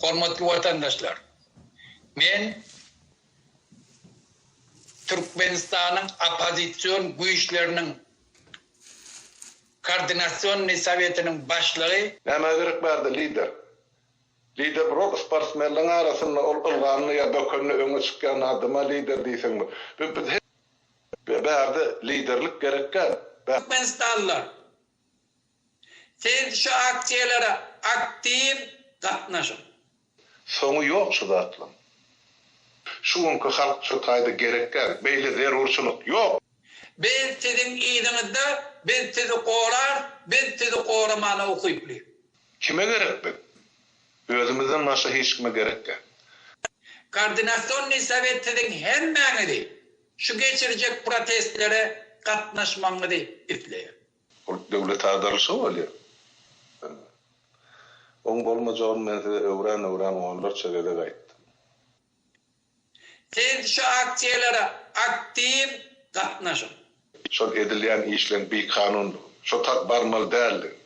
Hormatly watandaşlar! Men Türkmenistanyň oppozision güýçleriniň Koordinasionnyý sowetiniň başlygy. Nämä gerek bärde lider? Lider bir ol sportsmenleň arasynda ol ylganda ýa bökende öňe çykýan adama lider diýseň biz biz bärde liderlik gerek däl. Türkmenistanlylar! Siz şu aksiýalara aktiw gatnaşyň. Soňy ýok şu zatlaň. Şu günki halk şu taýda gerek däl. Beýle zerurçylyk ýok. Biz siziň yzyňyzda, biz sizi gorarys, biz sizi goramana ukyply. Kime gerek biz? Özümizden başga hiç kime gerek däl. Koordinasionnyý sowet siziň hemmäňizi şu geçirjek protestlere gatnaşmagyňyzy isleýär. Ol döwlet agdarylyşygy bolýar. Oň bolmajagyny men size öwran-öwran onlarça gezek aýtdym. Siz şu aksiýalara aktiw gatnaşyň. Şol edilýän işleň bikanundygyny, şo tak barmaly däldigini.